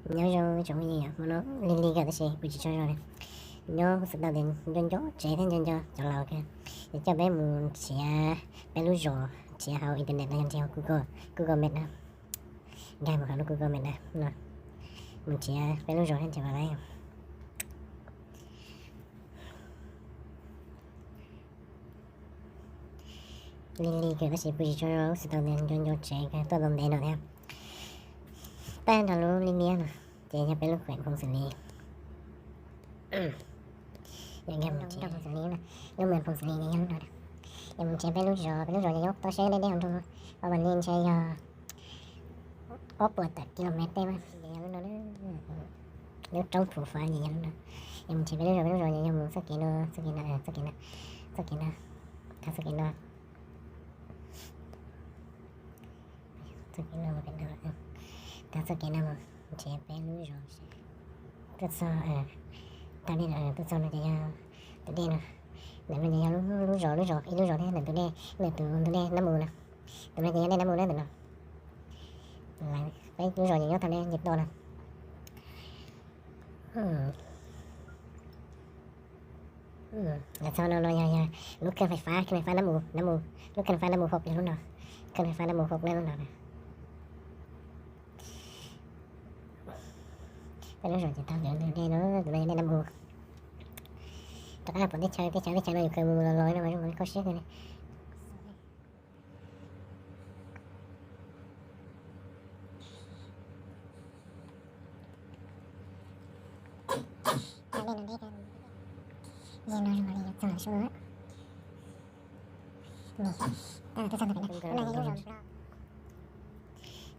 Nyob zoo tsoom phooj ywg, hmo no lig lig kawg tab sis kuv tsis tsaug zog li. Nyob xav tau tias nco nco tsev thiab nco nco cov laus kawg, es coj peb mus nrhiav peb lub zos, nrhiav hauv internet los yog nrhiav hauv Google, Google Map na. Nkag mus hauv lub Google Map na no, mus nrhiav peb lub zos thiab nrhiav pom lawm. Lig lig kawg tab sis kuv tsis tsaug zog, xav tau tias nco nco tsev kawg, tuaj tau ntev no thiab. Tag nrho lub liab liab no ces yog peb lub khuem Phoos Xwm Lis. Yog nkag mus nrhiav Phoos Xwm Lis, lub moos Phoos Xwm Lis yog lub no. Yog mus nrhiav peb lub zos, peb lub zos ces nyob toj siab deb deb hauv nroog no, ob mas li ntshe yog ob puas tawm kilomev tej mas ces yog lub no. Lub roob Phu Fav ces yog lub no. Yog mus nrhiav peb lub zos, peb lub zos ces yog mus txoj kev no, txoj kev no, txoj kev no, txoj kev no, txoj kev no, txoj kev no, tag txoj kev no mus nrhiav peb lub zos. Tuaj txog, tag dej no, tuaj txog no ces yog tus dej no. Ntawm no ces yog lub zos, lub zos ib lub zos thiab ntawm tus dej, ntawm tus ntug dej Nab Mus no. Tus no ces yog dej Nab Mus na ntawm no. Peb lub zos ces nyob tag dej nce toj no. Los txog no no yog, yog lub khej fais fab, khej fais fab Nab Mus, Nab Mus, lub khej fais fab Nab Mus hauv yog lub no, khej fais fab Nab Mus hauv yog lub no. Peb lub zos ces tag ntawm tus dej no, tus no yog dej Nab Mus. Rov qab pom teb chaws, teb chaws, teb chaws no yus khaws mus mus los los no mas zoo nkaus li kho siab kawg li.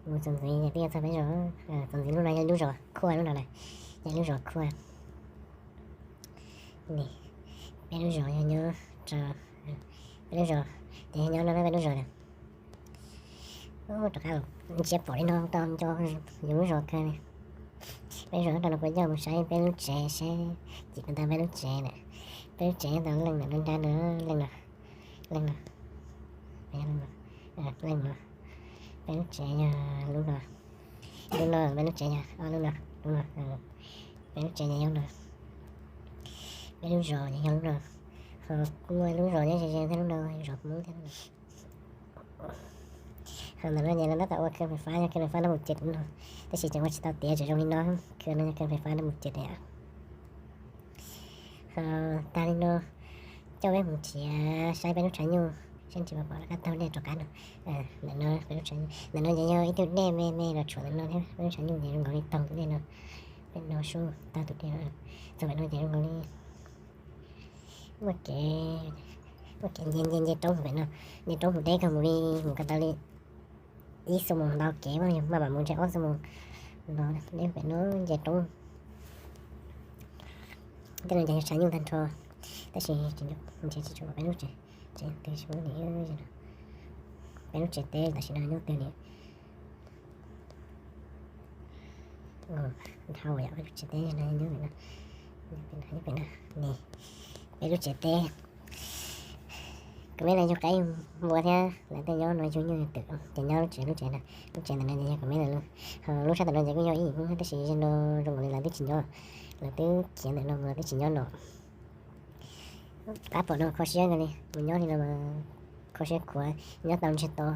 Mus txog ntxiv twb yog txog peb zos, txog ntxiv lub no yog lub zos Khuaj lub no na, yog lub zos Khuaj. Peb lub zos yog nyob, peb lub zos, ces yog nyob no peb lub zos na. Rov qab los ntsiab pom li no tau nco yus lub zos kawg li. Peb lub zos rau no kuv coj mus saib peb lub tsev seb, cim tau peb lub tsev na. Peb lub tsev nyob tau leej ntawm lub nrab no, leej no, leej no, leej no. Peb lub tsev yog lub no, lub no, peb lub tsev yog ob lub no, lub no. Peb lub tsev yog lub no, peb lub zos yog lub no. Ho kuj muaj lub zos nyob ze ze thiab lub no, zos Hmoob thiab lub no. Ho ntawm no ces lawv tab tom ua khej fais fab, yog khej fais fab Nab Mus Cem no, tab sis tseem ua tsis tau tiav, tseem zoo li no, khej no yog khej fais fab Nab Mus Cem na. Ho tag li no, coj peb mus nrhiav saib peb lub tshav nyuj, saib nrhiav pom pom rov qab taug dej rov qab no. Ntawm no, ntawm no ces yog ib tug dej me me los tshuam ntawm no thiab, peb lub tshav nyuj ces zoo nkaus li taug tus dej no, peb no sub taug tus dej no, txog pem no ces zoo nkaus li muaj kev, muaj kev nce nce nce roob pem no, nce roob mus deb kawg mus li mus ko taw li ib xuab moos ntau kev, maj mam mus ntshe ob xuab moos no deb pem no nce roob. Tej no ces yog tshav nyuj tag nrho, tab sis ntshe tsis tshua pom peb lub tsev, tsev twg, peb lub tsev teb tam sim no nyob twg li. Dhau yam peb lub tsev teb no nyob pem no, peb lub tsev teb. Kuv me lawv yug qaib npua thiab lawv tej nyob no yug nyuj yug twm ces nyob lub tsev, lub tsev na, lub tsev ntawm no ces yog kuv me lawv lub. Ho lub sab ntawm no ces kuj yog ib yim Hmoob thiab tab sis zaum no zoo nkaus li lawv twb tsis nyob, lawv twb khiav ntawm no mus, lawv twb tsis nyob no. Qab pom no kho siab kawg li, mus nyob li no mas kho siab khuav, nyob tau ntsiag to.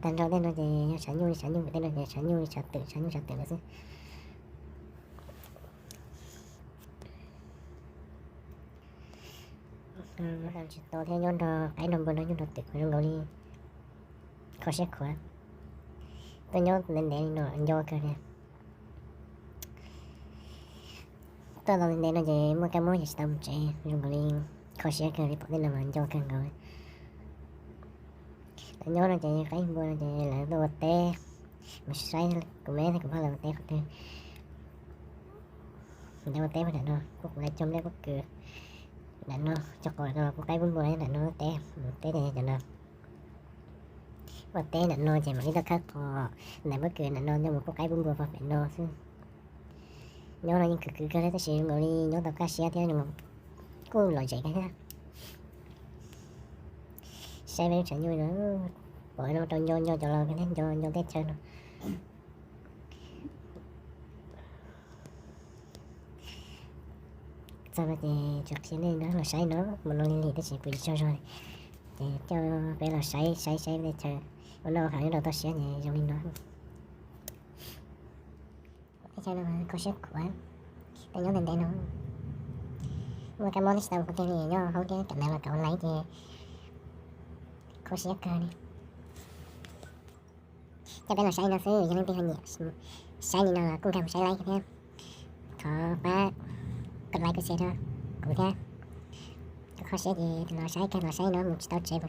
Tag nrho tej no ces yog tshav nyuj li tshav nyuj, tej no ces tshav nyuj li tshav twm, tshav nyuj tshav twm lawm xwb. Ntsiag to thiab nyob nrog qaib nrog npua no nyuj nrog twm zoo nkaus li kho siab khuav. Tuaj nyob ntev ntev li no nco kawg li. Tuaj tau ntev ntev no ces muaj kab mob ces tsis tau mus tsev, zoo nkaus li kho siab kawg li, pom tej no mas nco kawg nkaus. Lawv nyob no ces qaib npua no ces lawv tuaj ua teb, mus saib kuv me thiab kuv phauj lawv ua teb qhov twg. Lawv ua teb nram no, kuv lawv cog nplej pob kws nram no, cog qos nram no, kuv qaib pub npua nram no ua teb, mus teb ces cov no ua teb nram no ces mam li tuaj khawb qos ntawm pob kws nram no coj mus kuj qaib pub npua pem no xwb. Nyob no yeej khwv khwv kawg li tab sis zoo nkaus li nyob tau kaj siab thiab kuj lom zem kawg thiab. Saib peb lub tshav nyuj no, pom no rau nco nco cov laus kawg thiab, nco nco teb chaws no. Tau no ces tsuas qhia nej no los saib no mus no li lim tab sis kuv tsis tsaug zog li. Ces coj peb los saib saib saib tej chaw ua noj ua haus nyob rau toj siab ces zoo li no. Teb chaws no kho siab khuav, peb nyob ntev ntev no muaj kab mob twb tsis tau mus qhov twg li, nyob hauv thiab kam ntawd los kam ua laiv ces kho siab kawg li. Coj peb los saib no xwb, yog leej twg ho nyiam saib li no los kuj nkag mus saib laib thiab. Thov pab kov laib kov share rau kuv thiab. Kuv kho siab ces los saib, kag los saib no mus tsis tau tsev,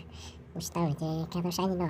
mus tsis tau ces kag tau saib li no.